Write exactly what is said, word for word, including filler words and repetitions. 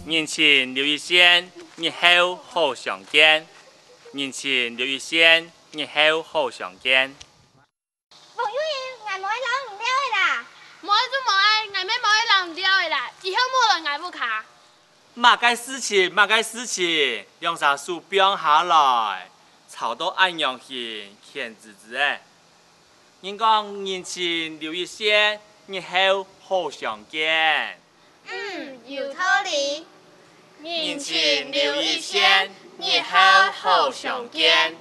人情留一線，日後好相見。人情留一線，日後好相見。 王友英，𠊎無愛摎你尞个啦。無愛就無愛，𠊎乜無愛摎你尞个啦，以後莫來𠊎屋下。麼个事情，麼个事情，兩儕手放下來，吵到恁樣形，譴吱吱仔。人講人情留一線，日後好相見。嗯，有道理。人情留一線，日後好相見。